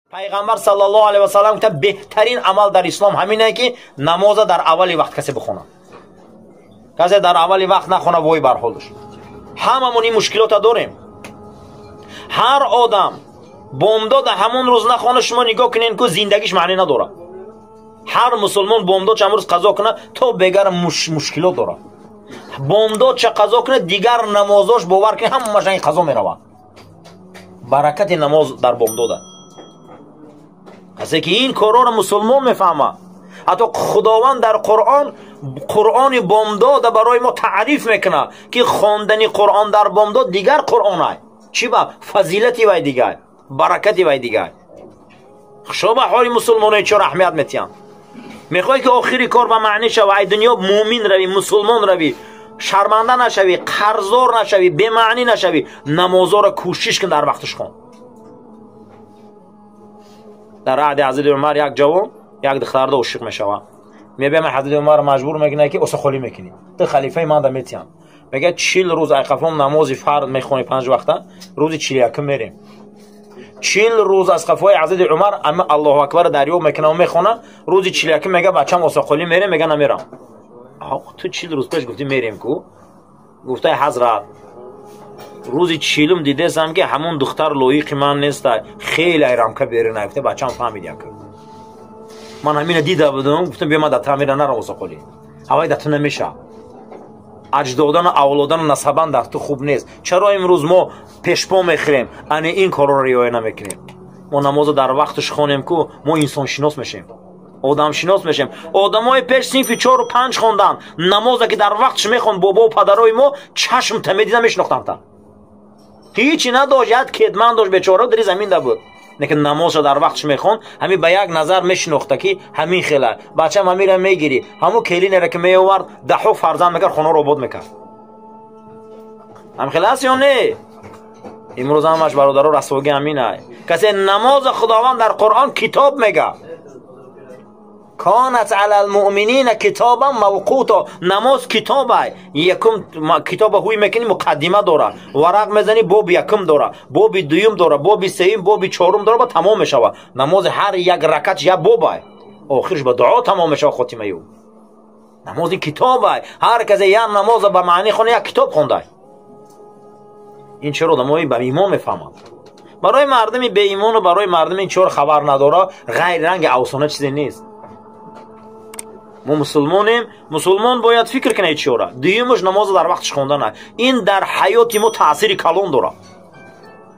Пайғамбар саллаллоҳу алайҳи васаллам гуфта, беҳтарин амал дар ислом ҳамине ки намоза дар аввали вақт касе бихонад. Касе дар аввали вақт нахона, вой бар ҳолаш. Ҳамамон ин мушкилота дорем. Ҳар одам бомдода ҳамон рӯз нахона, шумо нигоҳ кунед, ку зиндагиш маъне надорад. Ҳар мусулмон бомдодча ҳамон рӯз қазо кунад, то бегар мушкилот дорад. Бомдодча қазо кунад, дигар намозош, бовар кунед, ҳамааш ранги қазо меравад. Баракати намоз дар бомдода. Касе ки ин корҳоро мусулмон мефаҳмад, ҳатто Худованд дар Қуръон Қуръони бомдода барои мо таъриф мекунад, ки хондани Қуръон дар бомдод дигар Қуръон ай. Чӣ ба фазилати вай дигар, баракати вай дигар. Хушо ба ҳоли мусулмонои чор аҳамият метиҳанд. Мехоҳӣ ки охири кор ба маънӣ шава, ай дунё мӯмин равӣ, мусулмон равӣ, шарманда нашавӣ, қарздор нашавӣ, бемаънӣ нашавӣ, намозоро кӯшиш кун дар вақташ хон. Дар аҳди Ҳазрати Умар як ҷавон як духтарда ошиқ мешавад. Мебиям Ҳазрати Умар маҷбур мекунад, ки осахолӣ мекунӣ, ту халифаи ман да метиҳам. Мегӯяд, 40 рӯз айқафом намози фард мехонӣ панҷ вақта, рӯзи 41-ум мерем. 40 рӯз аз қафои Ҳазрати Умар ама Аллоҳу акбар дарёб мекунам, мехона. Рӯзи 41-ум мега, бачам, осахолӣ мерем. Мега, намерам. Ту 40 рӯз пеш гуфтӣ, мерем ку. Гуфтаи ҳазрат, рӯзи 40-ум дидесам, ки ҳамон духтар лоиқи ман неста, хеле айрамка берина. Гуфта, бачам, фаҳмид, як ман ҳамина дида будам, гуфтам, биё, ман дар тамира нарам осақолӣ, ҳавай дар ту намеша, аҷдодану авлодану насабан дар ту хуб нест. Чаро имрӯз мо пешпо мехӯрем, ани ин корро риоя намекунем? Мо намозо дар вақташ хонем ку, мо инсоншинос мешем, одамшинос мешем. Одамои пеш синфи чору панҷ хондан, намоза ки дар вақташ мехонд, бобову падарои мо чашм та медида мешинохтанд. Та ҳичи надошт, як кетман дошт бечора, дари замин да буд, лекин намозша дар вақташ мехонд, ҳамин ба як назар мешинохта, ки ҳамин хела бачам ҳамира мегирӣ. Ҳамун келинеро ки меовард, даҳҳо фарзанд мекард, хонаро обод мекард. Ҳам хела аст ё не? Имрӯз ҳамаш, бародаро, расвогӣ ҳамин ай. Касе намоза Худованд дар Қуръон китоб мега, канат ала лмуъминина китобан мавқуто. Намоз китобай. Якум китоба ҳуй мекунӣ, муқаддима дора, варақ мезанӣ, боби якум дора, боби дуюм дора, боби сеюм, боби чорум дора, ба тамом мешава. Намози ҳар як ракат як бобай, охирш ба дуо тамом мешава, хотимаи ӯ. Намози китобай. Ҳар касе як намоза ба маънӣ хона, як китоб хондай. Ин чаро одамои ба имон мефаҳманд? Барои мардуми беимону барои мардуми ин чор хабар надора, ғайри ранги афсона чизе нест. Мо мусулмонем, мусулмон бояд фикр кунад чиёра. Дуюмаш, намоза дар вақташ хондана. Ин дар ҳаёти мо таъсири калон дорад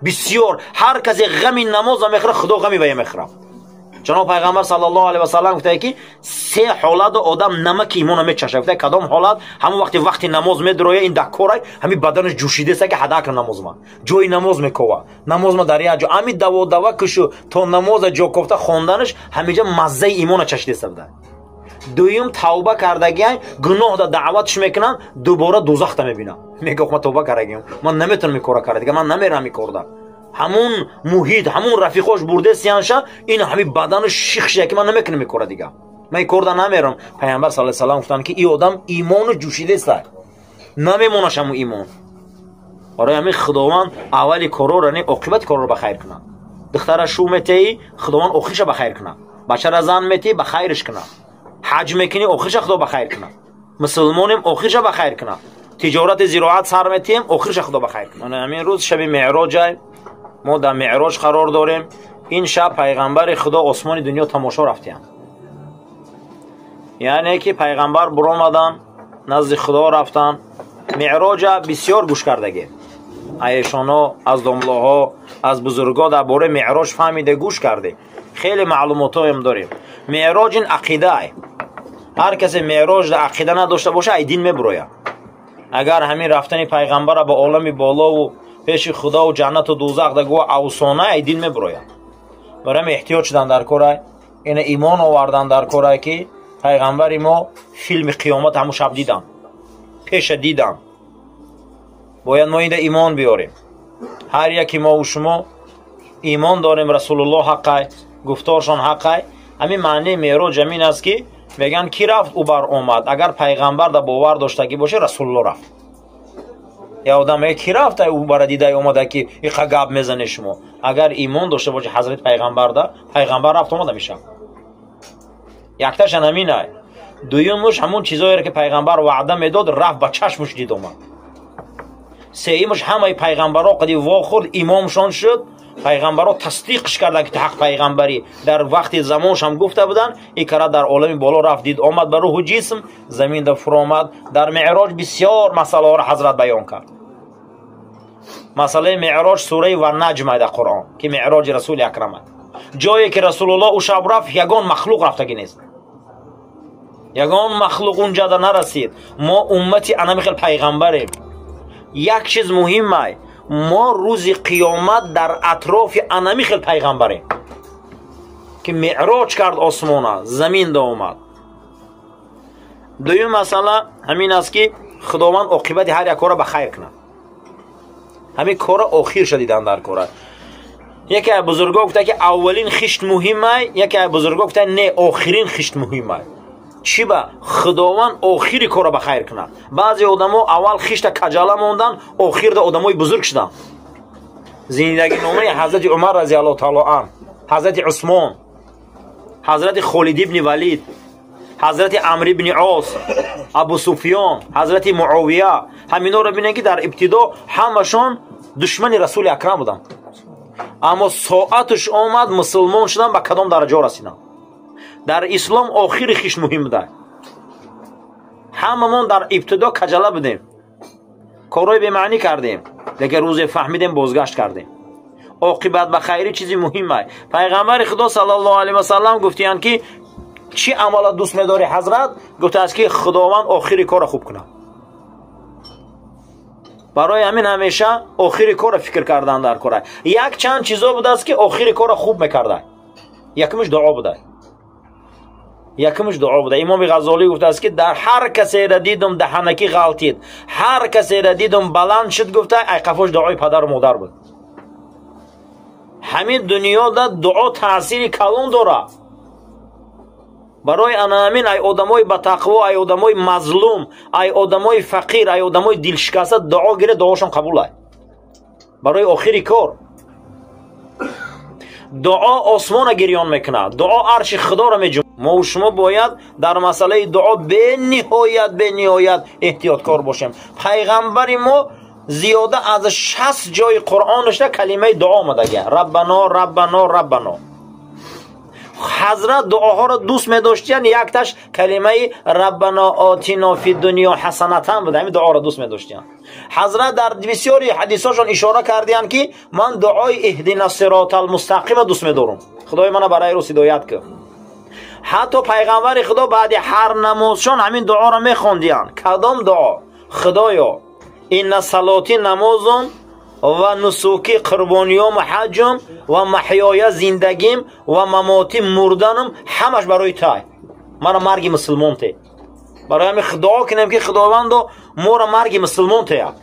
бисёр. Ҳар касе ғами намоза мехӯрад, Худо ғами вая мехӯрад. Ҷаноб Пайғамбар саллаллоҳу алайҳи васаллам гуфтае, ки се ҳолат одам намаки имона мечашад. Гуфтае, кадом ҳолат? Ҳамон вақти вақти намоз медроя, ин даккорай, ҳамин баданаш ҷӯшидеста, ки ҳадакра намозма ҷои намоз мекова, намозма дар як ҷо ҳамин даводава кушу то намоза ҷо кофта хонданаш, ҳамиҷа маззаи имона чашидеста буда. Дуюм, тавба кардагиай, гуноҳда даъватш мекунанд, дубора дузахта мебинам, мега, ман тавба кардагиам, ман наметавонам ин кора карда, дига ман намерам ин корда. Ҳамун муҳит, ҳамун рафиқош бурдесиянша, ин ҳами бадану ших шуда, ки ман намекунам ин кора, дига ман ин корда намерам. Пайғамбар сал салам гуфтанд, ки ин одам имону ҷӯшидеста, намемонаш ҳамун имон. Барои ҳамин Худованд аввали корҳоро не, оқибати корро ба хайр кунад. Духтара шу метеҳӣ, Худованд охириша ба хайр кунад. Бачара зан метеҳӣ, ба хайриш кунад. Ҳаҷ мекунӣ, охириша Худо ба хайр кунад. Мусулмонем, охириша ба хайр кунад. Тиҷорати зироат сар метиҳем, охириша Худо ба хайр кунад. Ҳамин рӯз шаби меъроҷай, мо дар меъроҷ қарор дорем. Ин шаб Пайғамбари Худо осмони дунё тамошо рафтиянд, яъне ки Пайғамбар буромаданд, назди Худо рафтанд. Меъроҷа бисёр гӯш кардагем, аешоно, аз домлоҳо, аз бузургҳо дар бораи меъроҷ фаҳмида, гӯш кардем, хеле маълумотҳоем дорем. Меъроҷ ин ақидаай. Ҳар касе меъроҷ дар ақида надошта боша, ай дин мебурояд. Агар ҳамин рафтани Пайғамбара ба олами болову пеши Худову ҷаннату дузах да гӯ афсона, ай дин мебурояд. Барои ҳамин эҳтиёт шудан дар корай, ина имон овардан дар корай, ки Пайғамбари мо филми қиёмат ҳамун шаб дидам, пеша дидам. Бояд мо инда имон биёрем. Ҳар яки мову шумо имон дорем, Расулуллоҳ ҳаққай, гуфторшон ҳаққай. Ҳамин маънии меъроҷ ҳамин аст, ки мегӯянд, ки рафт, ӯ бар омад. Агар Пайғамбар да бовар доштагӣ боша, Расулуллоҳ рафт. Я одам мега ки рафта ӯ бара дидай омада ки иқа гап мезане шумо. Агар имон дошта боши ҳазрати пайғамбарда, пайғамбар рафт омада мешавад. Якташан ҳаминай. Дуюмуш ҳамун чизоеро ки пайғамбар ваъда медод, рафт ба чашмуш дид омад. Сеюмуш ҳамаи пайғамбаро қади вохӯрд, имомшон шуд. Пайғамбаро тасдиқш карданд ки ту ҳақ пайғамбарӣ. Дар вақти замоншам гуфта буданд, ин кара дар олами боло рафт дид омад ба рӯҳу ҷисм, заминда фуромад. Дар меъроҷ бисёр масъалаҳоро ҳазрат баён кард. Масъалаи меъроҷ сураи Ваннаҷм дар Қуръон, ки меъроҷи расули акрам аст. Ҷое ки Расулуллоҳ ӯ шаб рафт, ягон махлуқ рафтагӣ нест. Ягон махлуқ унҷада нарасид. Мо уммати анами хел пайғамбарем. Як чиз муҳимай, мо рӯзи қиёмат дар атрофи анами хел пайғамбарем, ки меъроҷ кард осмона, замин да омад. Дуюм масъала ҳамин аст ки Худованд оқибати ҳар як корро ба хайр кунад. Ҳамин корро охир шадидан дар кора. Яке аз бузургҳо гуфта ки аввалин хишт муҳимай, яке аз бузургҳо гуфта не, охирин хишт муҳимай. Чӣ ба? Худованд охири корро ба хайр кунад. Баъзе одамо аввал хишта каҷала мондан, охирда одамои бузург шуданд. Зиндагиномаи ҳазрати Умар разиаллоҳу таоло ан, ҳазрати Усмон, ҳазрати Холид ибни Валид, ҳазрати Амр ибни Ос, Абу Суфён, ҳазрати Муовия, ҳаминҳоро бинед ки дар ибтидо ҳамашон душмани расули акрам буданд. Аммо соаташ омад, мусулмон шуданд, ба кадом дараҷа расиданд. Дар ислом охири хиш муҳим буда. Ҳамамон дар ибтидо каҷала будем, корҳои бемаънӣ кардем, лекин рӯзе фаҳмидем, бозгашт кардем. Оқибат ба хайрӣ чизи муҳим аст. Пайғамбари Худо саллаллоҳу алайҳи васаллам гуфтиянд ки чӣ амала дӯст медорӣ ҳазрат? Гуфтааст ки Худованд охири корро хуб кунад. Барои ҳамин ҳамеша охири корро фикр кардан дар кора. Як чанд чизо будааст ки охири корро хуб мекарда. Якумш дуо буда. Якумш дуо буда. Имоми Ғазолӣ гуфтааст ки дар ҳар касеро дидум даҳанакӣ ғалтид, ҳар касеро дидум баланд шуд, гуфта ай қафош дуои падару модар буд. Ҳамин дунёда дуо таъсири калон дорад. Барои ана ҳамин ай одамои батақво, ай одамои мазлум, ай одамои фақир, ай одамои дилшикаста дуо гире, дуошон қабул ай. Барои охири кор дуо осмона гирён мекунад, дуо арши Худоро меҷум. Мо шумо бояд дар масъалаи дуо бениҳоят бениҳоят эҳтиёткор бошем. Пайғамбари мо зиёда аз 60 ҷои Қуръонашда калимаи дуо омадага. Раббано, Раббано, Раббано. Ҳазрат дуоҳоро дӯст медоштиянд, якташ калимаи Раббано отино фи дунё ҳасанатан буда. Ҳамин дуоро дӯст медоштиянд. Ҳазрат дар бисёри ҳадисҳошон ишора кардиянд ки ман дуои иҳдина сиротал мустақима дӯст медорам. Худои мана барои рӯз ҳидоят кун. Ҳатто пайғамбари Худо баъди ҳар намозшон ҳамин дуоро мехондиянд. Кадом дуо? Худоё, инна салоти намозум ва нусуки қурбониёму ҳаҷум ва маҳёя зиндагим ва мамоти мурданам ҳамаш барои тай. Мара марги мусулмон те. Барои ҳамин дуо кунем ки Худовандо моро марги мусулмон теяд.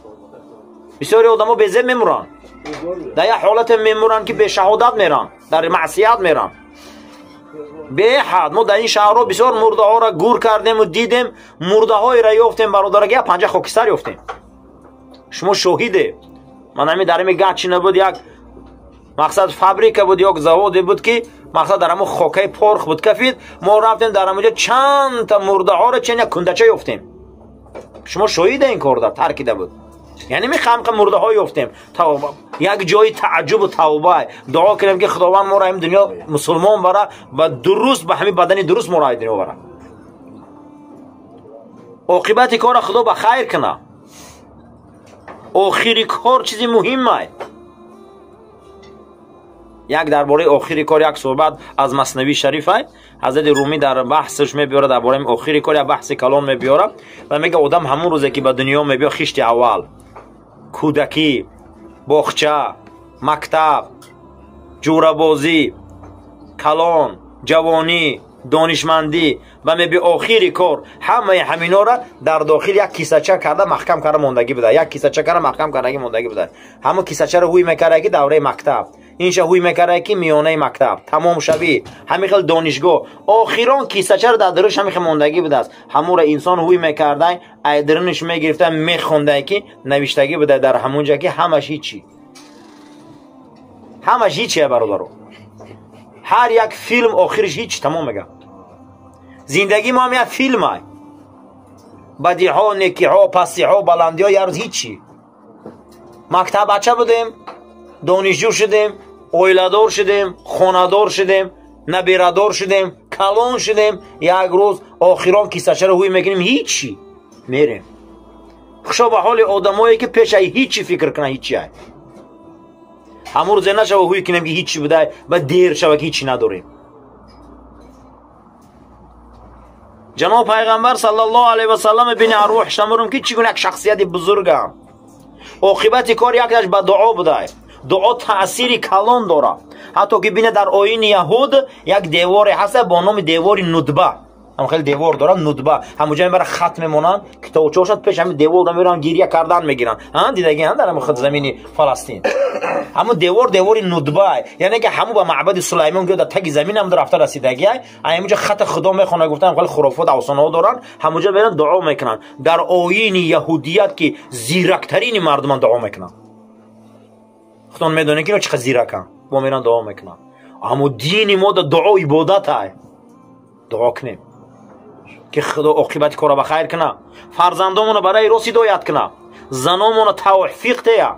Бисёри одамо безеб мемуранд. Дар як ҳолате мемуранд ки бешаҳодат меранд, дар маъсият меранд. Беҳад мо дар ин шаҳрҳо бисёр мурдаҳоро гур кардему дидем, мурдаҳоеро ёфтем бародараги, як панҷа хокистар ёфтем. Шумо шоҳиде. Ман ҳамин дар ҳамин Гатчина буд, як мақсад фабрика буд, як заводе буд ки мақсад дар ҳамон хокаи порх буд кафид. Мо рафтем дар ҳамонҷо чандта мурдаҳоро чен як кундача ёфтем. Шумо шоҳиде ин корда таркида буд. Яъне мехамқа мурдаҳо ёфтем. Як ҷои тааҷҷубу тавба. Дуо кунем ки Худованд моро ҳамин дунё мусулмон бара ва дуруст ба ҳамин бадани дуруст моро ҳамин дунё бара. Оқибати корро Худо ба хайр кунад. Охири кор чизи муҳимай. Як дар бораи охири кор як суҳбат аз Маснавии Шарифай. Ҳазрати Румӣ дар баҳсаш мебиёрад дар бораи охири кор, як баҳси калон мебиёрад ва мега одам ҳамон рӯзе ки ба дунё мебиёд, хишти аввал, кӯдакӣ, боғча, мактаб, ҷӯрабозӣ, калон, ҷавонӣ, донишмандӣ ва меби охири кор, ҳамаи ҳаминҳоро дар дохил як кисача карда маҳкам карда мондагӣ буда. Як кисача карда маҳкам кардагӣ мондагӣ буда. Ҳамон кисачаро ҳуй мекарда ки давраи мактаб, Инша ҳуй мекардай ки миёнаи мактаб тамом шавӣ, ҳамин хел донишгоҳ охирон кисачаро дар даруш ҳамин хел мондагӣ будааст. Ҳамура инсон ҳуй мекардай, айдарунаш мегирифта мехондай ки навиштагӣ буда дар ҳамунҷа ки ҳамаш ҳичи, ҳамаш ҳичия бародаро. Ҳар як филм охириш ҳич тамом мега. Зиндагии мо ҳам як филм ай, бадиҳо, некиҳо, пастиҳо, баландиҳо, як рӯз ҳичи. Мактабача будем, донишҷӯ шудем, оиладор шудем, хонадор шудем, набирадор шудем, калон шудем, як рӯз охирон кисачаро ҳуй мекунем, ҳичи мерем. Хушо ба ҳоли одамое ки пешаи ҳичи фикр кунанд, ҳичи ай. Ҳамун рӯзе нашава ҳуй кунем ки ҳичи будай, ба дер шава ки ҳичи надорем. Ҷаноб пайғамбар саллаллоҳу алайҳи васаллам бини арвоҳ шамурум ки чӣ гуна як шахсияти бузургам. Оқибати кор якташ ба дуо будай. Дуо таъсири калон дорад. Ҳатто ки бине дар оини яҳуд як деворе ҳаста бо номи девори Нудба. Ҳам хеле девор дорад Нудба. Ҳамуҷа мебара хат мемонанд, китобчаошад пеш ҳамин девор да мераванд, гиря кардан мегиранд. Ҳа, дидаги ҳа дар ҳамин худ замини Фаластин. Ҳамун девор девори Нудба, яъне ки ҳамун ба маъбади Сулаймон гӯё дар таги замин ҳам рафта расидаги ай. Ҳамунҷа хати Худо мехонад, гуфтан хеле хурофот афсонаҳо доранд, ҳамунҷа мераванд дуо мекунанд. Дар оини яҳудият ки зирактарини мардуман дуо мекунанд. Худон медонед ки ино чӣ қадр зираканд, бо мераванд дуо мекунанд. Аммо дини мо да дуо ибодат ай. Дуо кунем ки Худо оқибати корро ба хайр кунад, фарзандомонро барои рост ҳидоят кунад, заномонро тавфиқ диҳад.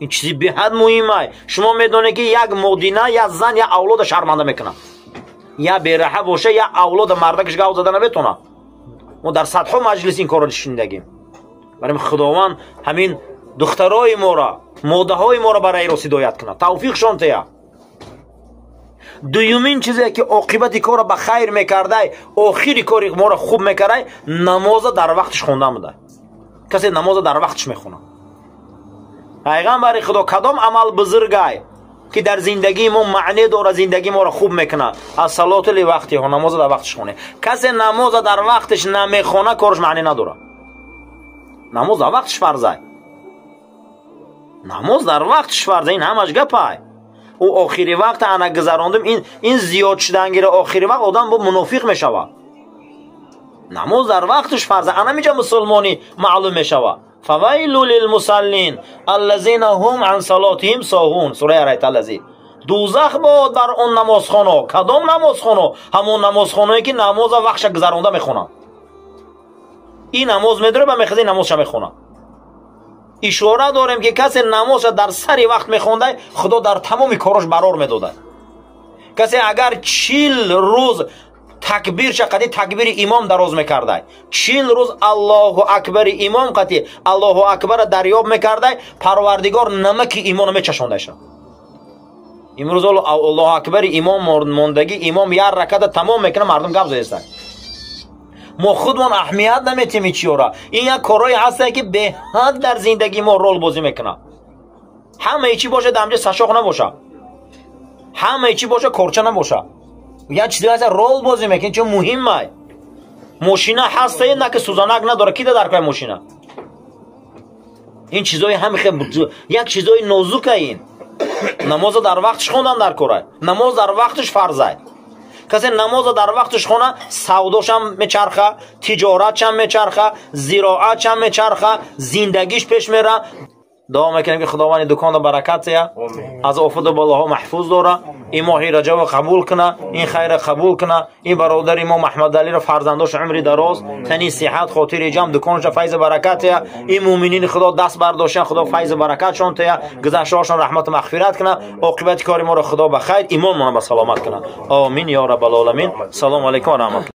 Ин чизи беҳад муҳим ай. Шумо медонед ки як модина, як зан, як авлода шарманда мекунад. Я бераҳа боша, як авлода мардакаш гав зада наметавонад. Мо дар садҳо маҷлис ин корро шунидагем. Барои Худованд ҳамин духтарои моро, модаҳои моро барои рост ҳидоят кунад, тавфиқшон диҳад. Дуюмин чизе ки оқибати корро ба хайр мекардай, охири кори моро хуб мекардай, намоза дар вақтиш хондан буда. Касе намоза дар вақтиш мехонад. Пайғамбари Худо кадом амал бузургай ки дар зиндагии мо маъне дорад, зиндагии моро хуб мекунад? Ас-салоту ли вақтиҳо, намоза дар вақтиш хоне. Касе намоза дар вақтиш намехона, корш маъне надорад. Намоз дар вақтиш фарзай. Намоз дар вақтиш фарзай, ин ҳамаш гапай. Ӯ охири вақт ана гузарондум, ин зиёд шудангира охири вақт одам бо мунофиқ мешавад. Намоз дар вақтиш фарза, ана миҷа мусулмонӣ маълум мешавад. Фавайлу лилмусаллин аллазина ҳум ан салотиҳим соҳун. Сураи Арайталлази. Дӯзах бод бар он намозхоно. Кадом намозхоно? Ҳамон намозхоное ки намоза вақтша гузаронда мехонанд. Ин намоз медорад ба мехеза намозша мехонад. Ишора дорем ки касе намозша дар сари вақт мехондай, Худо дар тамоми корош барор медодад. Касе агар 40 рӯз такбирша қати такбири имом дароз мекардай, 40 рӯз Аллоҳу акбари имом қати Аллоҳу акбара дарёб мекардай, Парвардигор намаки имоно мечашондайша. Имрӯз Аллоҳу акбари имом мондагӣ, имом як раката тамом мекунад, мардум гап заестанд. Мо худмон аҳамият наметиҳем ичиёра. Ин як корҳое ҳастае ки беҳад дар зиндагии мо рол бозӣ мекунад. Ҳамаи чӣ бошад, дар ҳамҷа сашоқ набошад, ҳамаи чӣ бошад, корча набошад. Як чизе ҳаст рол бозӣ мекунад, чун муҳим ай. Мошина ҳастае, на ки сӯзанак надорад, ки дар кай мошина? Ин чизои ҳами як чизои нозука. Ин намоза дар вақтиш хондан дар корай, намоз дар вақтиш фарзай. Касе намоза дар вақтиш хона, савдошам мечарха, тиҷоратшам мечарха, зироатшам мечарха, зиндагиш пеш мера. Дуо мекунем ки Худованди дуконро баракат диҳад, аз офату балоҳо маҳфуз дора, ин моҳи раҷабро қабул куна, ин хайрро қабул куна, ин бародари мо Маҳмадалиро фарзандош умри дароз, тани сиҳат, хотири ҷамъ, дуконашо файзу баракат диҳад. Ин муъминини Худо даст бардоштан, Худо файзу баракатшон диҳад, гузаштаҳошон раҳмату мағфират куна, оқибати кори моро Худо ба хайр, имонмонро ба саломат куна. Омин ё раббал оламин. Салому алайкум ва раҳматуллоҳ.